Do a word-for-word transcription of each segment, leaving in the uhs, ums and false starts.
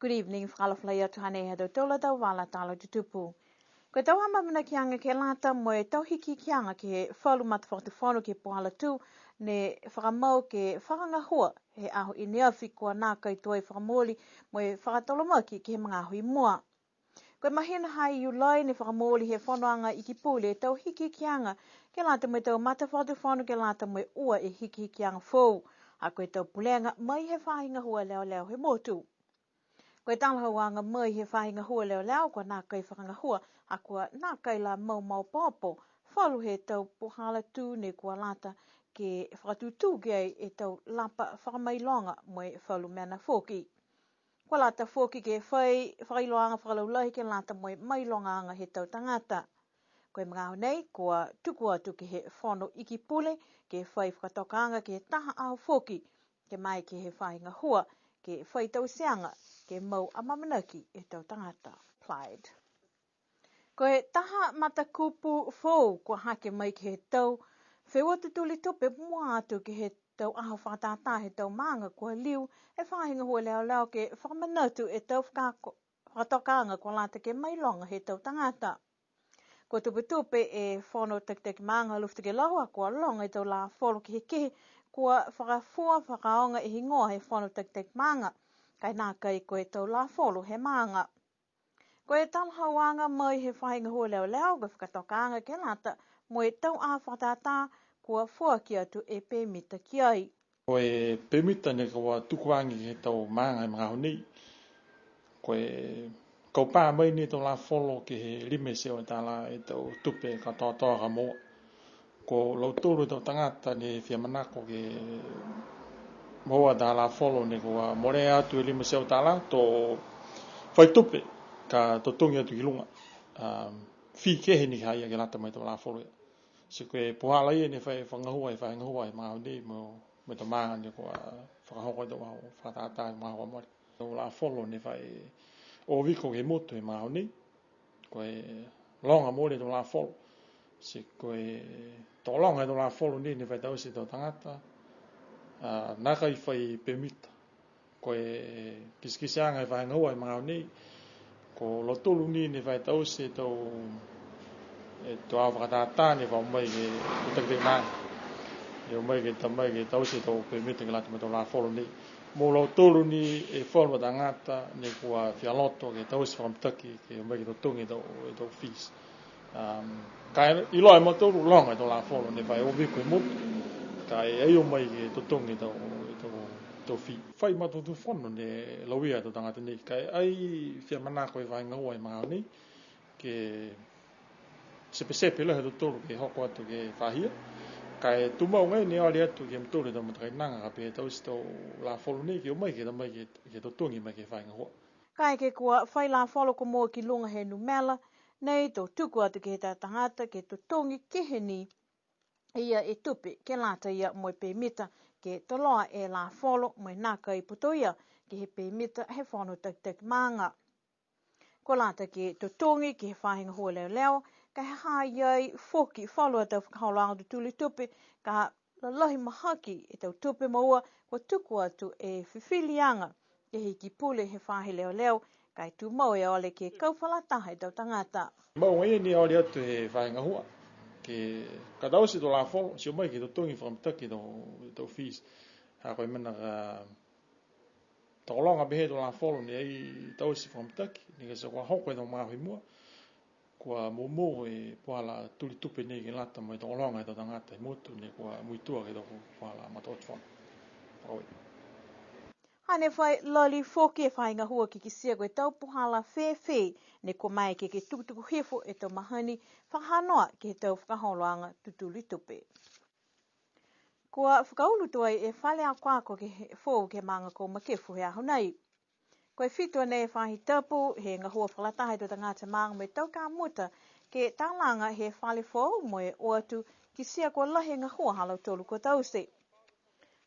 Good evening, fakaalofa lahi atu, hanei ha tautolu a tau vala tala tutupu. Ko e tau amaamanakiaga ke lata mo e tau hikihikiaga ke he falu matafakatufono ke he puhala tū, ne fakamau ke fakagahua he aho i ne afi kua nākai tuai fakamooli mo e fakatolomaki ke he magaaho i mua. Ko e mahina ha Iulai ne fakamooli he fonoaga Ikipule e tau hikihikiaga ke lata mo e tau matafakatufono ke lata mo e ua e hikihikiaga foou. Ha ko e tau pulega mai he faahi gahua leoleo he motu. Ko e talahauaga mai he faahi gahua leoleo kua nākai fakagahua, ha kua nākai la mau maopoopo falu he tau puhala tū ne kua lata ke fakatūtū ki ai e tau lapa fakamailoga mo e falu mena foki. Kua lata foki ke fai fakailoaga fakalaulahi ke lata mo e mailogaaga he tau tagata. Ko e magaaho nei, kua tuku atu ke he Fono Ikipule ke fai fakatokaaga ke he taha aho foki, ke mai ke he faahi gahua, ke fai tauteaga, ke mau amaamanaki e tau tagata. Plaid. Ko e taha matakupu foou kua hake mai ke he tau feua tutuli tupe mua atu ke he tau aho fakatātā he tau maaga kua liu e faahi gahua leoleo ke fakamanatu e tau fakako-, fakatokaaga kua lata ke mailoga he tau tagata. Kua tupetupe e Fono Takitaki Maaga Alofi Tokelau, ha kua loga e tau lafolo kehekehe kua fakafua fakaaoga e higoa he Fono Takitaki Maaga, ka e nākai ko e tau lafolo he maaga. Ko e talahauaga mai he faahi gahua leoleo, ko e fakatokaaga ke lata mo e tau aho fakatātā kua foaki atu e pemita ki ai. Ko e pemita ne kua tuku age ke he tau maaga he magaaho nei. Ko e kaupā mai ni e tau lafolo ke he lima e teau e tālā e tau tupe katoatoa ka moua. Ko lautolu e tau tagata ne fia manako ke moua taha lafolo ne kua molea atu e lima e teau tālā, to fai tupe ka totogi atu ki luga. Um, fee kehe ni ha ia ke lata mo e tau lafolo ia. Ti ko e puhala ia ne fai fakagahua e faahi gahua he magaaho nei mo, mo e tau maaga ne kua fakahoko e tau aho fakatātā he magaaho kua mole. Tau lafolo ne fai o viko ke he motu he magaaho nei. Ko e loga mooli e tau lafolo. Ti ko e tokologa e tau lafolo nei ne fai taute e tau tagata, a, nākai fai pemita. Ko e kitekiteaga he faahi gahua he magaaho nei, ko lautolu ni ne fai taute e tau, e tau aho fakatātā ne fa o mai ke, ke takitaki maaga. Ne o mai ke ta mai ke taute e tau pemita ke lata mo e tau lafolo nei. Mo lautolu ni e falu a tagata ne kua fia loto ke taute fakamitaki ke o mai ke totogi e tau, e tau fees. Um, ka e iloa e mautolu loga e tau lafolo ne fai o viko he motu. Ka e ai o mai ke totogi e tau, e tau, tau fee. Fai matafakatufono ne lauia e tau tagata nei. Ka e ai fia manako e faahi gahua he magaaho nei ke tepetepe lahi a tautolu ke hoko atu ke fahia. Ka e tumau agaia ne ole atu ke he mautolu e tau matakainaga ka pehē taute e tau lafolo nei ke o mai ke ta mai ke, ke totogi mai ke he faahi gahua. Kaeke kua fai lafolo kua moua ki luga he numela, nei to tuku atu ke he tau tagata ke totogi kehe ni ia e tupe ke lata ia mo e pemita, ke toloa e lafolo mo e nākai putoia ke he pemita he fono takitaki maaga. Kua lata ke totogi ke he faahi gahua leoleo, ka e ha ha i ai foki falu a tau fakaholoaga tutuli tupe, ka lalahi mahaki e tau tupe moua, kua tuku atu e fifiliaga ke he Iki Pule he faahi leoleo, ka e tumau e ole ke kau fakalataha e tau tagata. Mau agaia ni ole atu he faahi gahua, ke ka taute e tau lafolo, ti o mai ke totogi fakamitaki e tau, tau fees. Ha ko e mena ka tokologa pehē e tau lafolo ne ai taute fakamitaki, ne ka ti kua hoko e tau magaaho i mua. Kua moumou e puhala tuli tupe nei ke lata mo e tokologa he tau tagata he motu ne kua muitua ke he tau puhala matafakatufono. Fakaaue. Hane fai lali foki e faahi gahua ke kitia ko e tau puhala fēfē ne kua maeke ke tukutuku hifo e tau mahani fakahanoa ke he tau fakaholoaga tutuli tupe. Kua fakaulu tuai e fale akoako ke he foou ke he maaga ko Makefu he aho nei. Ko e fitu a nei e faahi tapu he gahua fakalataha he tau tagata maaga mo e tau kamuta ke talaga he fale foou mo e o atu kitia kua lahi e gahua ha lautolu kua taute.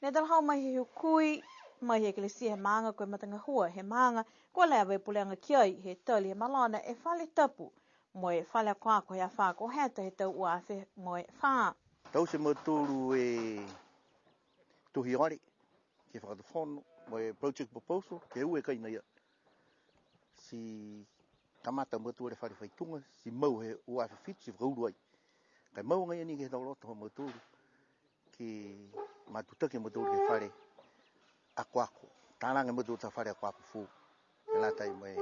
Ne talahau mai he hukui mai he ekalesia he maaga ko e matagahua he maaga kua leva e puleaga ki ai he tali he malona e fale tapu mo e fale akoako he afā ko Heta he tau ua afe mo e fā. Taute e mautolu e tohi ole ke he fakatufono mo e project proposal ke ua e kaina ia. Ti kamata a mautolu e fale faituga, ti mau he ua afe fitu ti fakaulu ai. Ka e mau agaia ni ke he tau loto ha mautolu, ke matutaki a mautolu ke he fale akoako. Talaga a mautolu tau fale akoako foou. Ke lata mo e,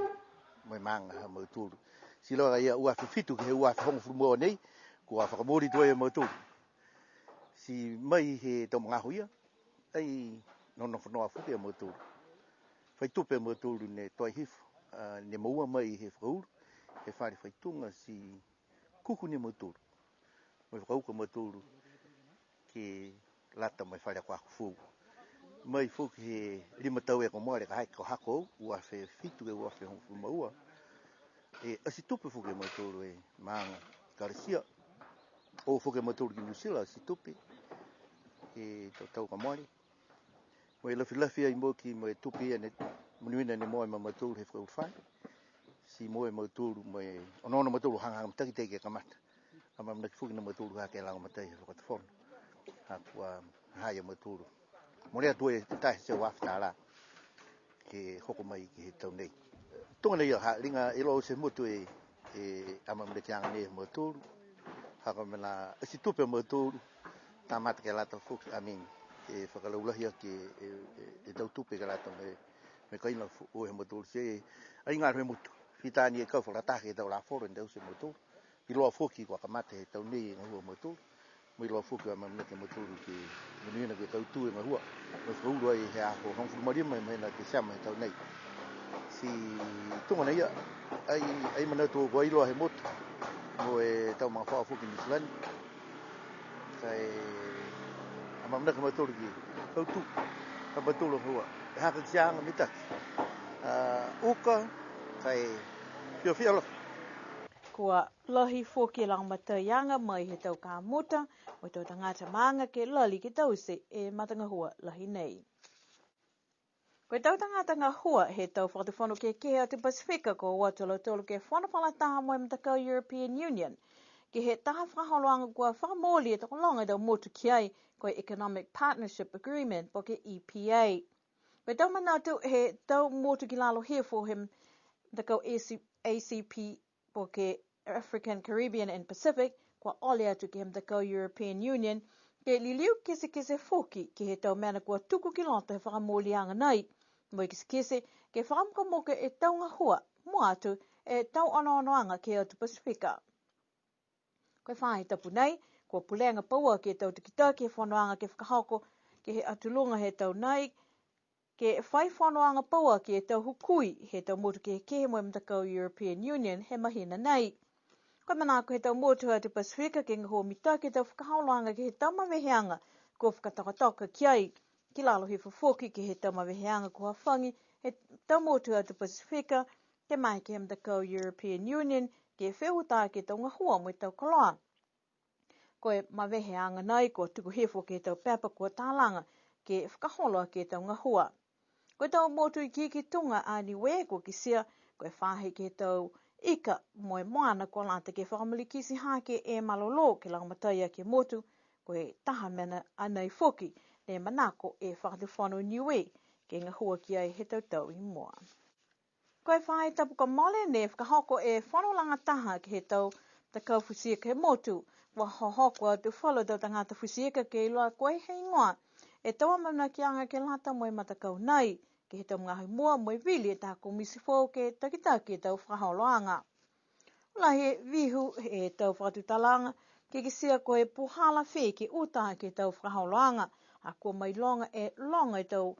mo e maaga ha mautolu. Ti loga ia ua afe fitu ke he ua afe hogofulu ma ua nei, kua fakamooli tuai a mautolu. Ti mai he tau magaaho ia, ai nonofo noa foki a mautolu. Fai tupe a mautolu ne toe hifo, a, ne moua mai he fakaulu, he fale faituga ti kuku ni a mautolu. Mo e fakauka a mautolu ke lata mo e fale akoako foou. Mai foki he lima tau e kua mole ka hake ko hako au, ua afe fitu ke ua afe hogofulu ma ua. E ati tupe foki a mautolu e maaga Kalatia. O foki a mautolu ki Niu Sila, ati tupe. E tau tau ka mole. Mo e lafilafi ai mo ki mo e tupe ia ne monuina ne moua ma mautolu he fakaulu fale. Ti moua e mautolu mo e onoono a mautolu hagahaga mitaki tei ke kamata. Amaamanaki foki ni a mautolu ha ke lagomatai he fakatufono. Ha kua ha ia mautolu. Molea tuai e taha e teau afe tālā. Ke hoko mai ke he tau nei. Tuga nei ia ha liga iloa au ti he motu e, e amaamanakiaga nei he mautolu. Ha ko e mena ati tupe a mautolu. Kamata ke lata foki, I mean, e fakalaulahi aki e, e, e tau tupe ke lata mo e, mo e kaina fo-, o he mautolu ti e, ai galo he motu. Fita ni e kau fakalataha ke he tau lafolo ne taute e mautolu. Iloa foki kua kamata he tau nei e gahua ha mautolu. Mo e iloa foki kua amaamanaki a mautolu ke monuina ke kautū e gahua. Mo e fakaulu ai he aho hogofulu ma lima he mahina Tesema he tau nei. Ti tuga nei ia, ai, ai manatu kua iloa he motu. Mo e tau magafaoa foki Niu Silani. Ka e amaamanaki a mautolu ke kautū. Ka mautolu a gahua. E hagahaga mitaki. A, uka, ka e fiafia loa. Kua lahi foki e lagomataiaga mai he tau kamuta, mo e tau tagata maaga ke lali ke taute e matagahua lahi nei. Ko e tau tagata gahua he tau fakatufono kehekehe he atu Pasifika kua o atu a lautolu ke fono fakalataha mo e matakau European Union. Ke he taha fakaholoaga kua fakamooli e tokologa e tau motu ki ai, ko e Economic Partnership Agreement, po ke E P A. Ko e tau manatu he tau motu ki lalo hifo he matakau A C, A C P, po ke African, Caribbean and Pacific, kua ole atu ke he matakau European Union, ke liliu kitekite foki ke he tau mena kua tuku ki loto he fakamooliaga nei. Mo e kitekite, ke fakamukamuka e tau gahua, mua atu e tau onoonoaga ke he atu Pasifika. Ko e faahi tapu nei, kua pulega pauaki e tau takitaki he fonoaga ke fakahoko ke he atu luga he tau nei, ke fai fonoaga pauaki e tau hukui he tau motu kehekehe mo e matakau European Union he mahina nei. Ko e manako he tau motu he atu Pasifika ke gahua mitaki e tau fakaholoaga ke he tau maveheaga kua fakatokatoka ki ai. Ki lalo hifo foki ke he tau maveheaga kua hafagi he tau motu he atu Pasifika, ke maeke he matakau European Union ke feutaki e tau gahua mo e tau koloa. Ko e maveheaga nei kua tuku hifo ke he tau pepa kua talaga ke fakaholo aki e tau gahua. Ko e tau motu ikiiki tuga a Niue kua kitia, ko e faahi ke he tau ika mo e moana kua lata ke fakamalikiti hake e malolō ke lagomatai aki e motu, ko e taha mena a nei foki ne manako e Fakatufono Niue ke gahua ki ai he tau tau i mua. Ko e faahi tapu kua mole ne fakahoko e fono lagataha ke he tau matakau futi ika he motu. Kua hohoko atu falu tau tagata futi ika ke iloa ko e heigoa e tau amaamanakiaga ke lata mo e matakau nei, ke he tau magaaho i mua mo e vili e taha komiti foou ke takitaki e tau fakaholoaga. Lahi e vihu he tau fakatutalaaga, ke kitia ko e puhala fē ke uta ke he tau fakaholoaga, ha kua mailoga e loga e tau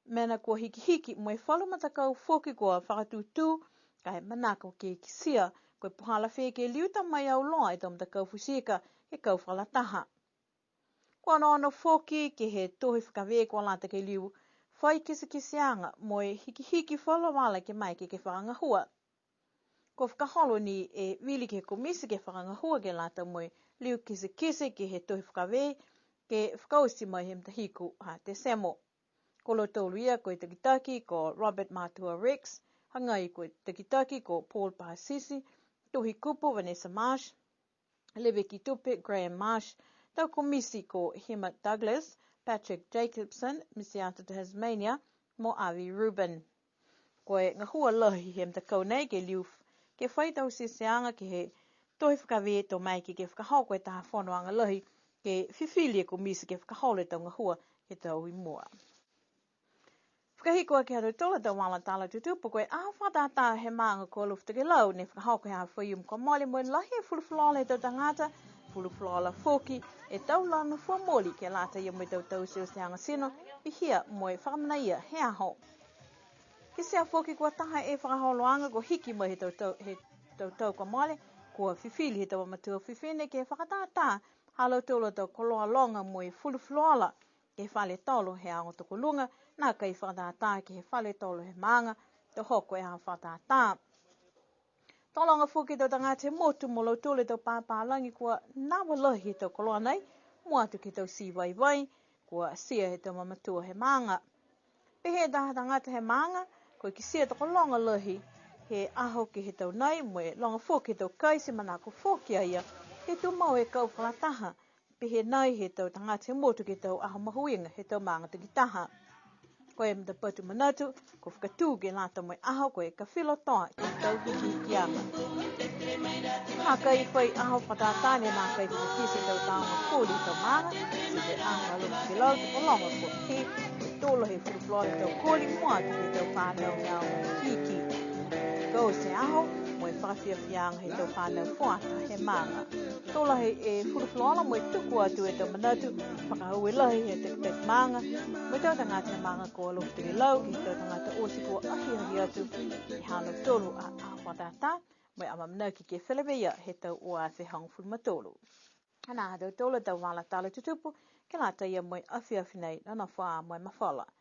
mena kua hikihiki mo e falu matakau foki kua fakatūtū, ka e manako ke kitia ko e puhala fē ke liu ta mai auloa e tau matakau futi ika ke kau fakalataha. Kua onoono foki ke he tohi fakavē kua lata ke liu fai kitekiteaga mo e hikihiki falu vala ke maeke ke fakagahua. Kua fakaholo ni e vili ke he komiti ke fakagahua ke lata mo e liu kitekite ke he tohi fakavē ke fakaoti mai he matahiku ha Tesemo. Ko lautolu ia ko e takitaki ko Robert Matua Rex, hagai ko e takitaki ko Paul Pasisi, tohikupu Vanessa Marsh, leveki tupe Graham Marsh, tau komiti ko Hima Douglas, Patrick Jacobson, Misiata Tasmania, mo Avi Rubin. Ko e gahua lahi he matakau nei ke liu f-, ke fai tau sieseaga ke he tohi fakavē to maeke ke fakahoko e taha fonoaga lahi ke fifili e komiti ke fakaholo e tau gahua he tau i mua. Fakahiku aki ha tautolu a tau vala tala tutupu, ko e aho fakatātā he maaga ko Alofi Tokelau ne fakahoko he aho Faiumu kua mole mo e lahi e fulufuluola he tau tagata, fulufuluola foki e tau lana fua moli ke lata ia mo e tau tauteuteaga tino, pihia mo e fakamanaia he aho. Kitia foki kua taha e fakaholoaga kua hiki mai he tau tau, he tau tau kua mole, kua fifili he tau matua fifine ke fakatātā ha lautolu a tau koloa loga mo e fulufuluola ke he fale tolo he aoga tokoluga, nākai fakatātā ke he fale tolo he maaga, to hoko e aho fakatātā. Tokologa foki e tau tagata he motu mo lautolu e tau papālagi kua nava lahi he tau koloa nei, mua atu ke he tau tī vaivai, kua tia he tau mamatua he maaga. Pehē e taha tagata he maaga, kua kitia e tokologa lahi he aho ke he tau nei, mo e loga foki he tau kai ti manako foki a ia ke tumau e kau fakalataha, pehē nai he tau tagata he motu ke he tau aho mahuiga he tau maaga takitaha. Ko e matapatu manatu, kua fakatū ke lata mo e aho ko e ka filo toa ke he tau hikihikiaga. Nākai fai aho fakatātā ne nākai fakakite e tau tāoga koli he tau maaga, ti ko e aho ha Alofi Tokelau, tokologa kua hiki e tolo he fulufuluola he tau koli, mua atu ke he tau fānau he aoga ikiiki. Kua oti e aho, mo e fakafiafiaaga he tau fānau fuata he maaga. To lahi e fulufuluola mo e tuku atu e tau manatu fakaaue lahi he takitaki maaga, mo e tau tagata he maaga ko Alofi Tokelau, ke he tau tagata oti kua ahiahi atu, ke he ha lautolu a aho fakatātā, mo e amaamanaki ke feleveia he tau ua afe hogofulu ma tolu. Hanā ha tautolu a tau vala tala tutupu, ke lata ia mo e afiafi nei, nonofo ā mo e mafola.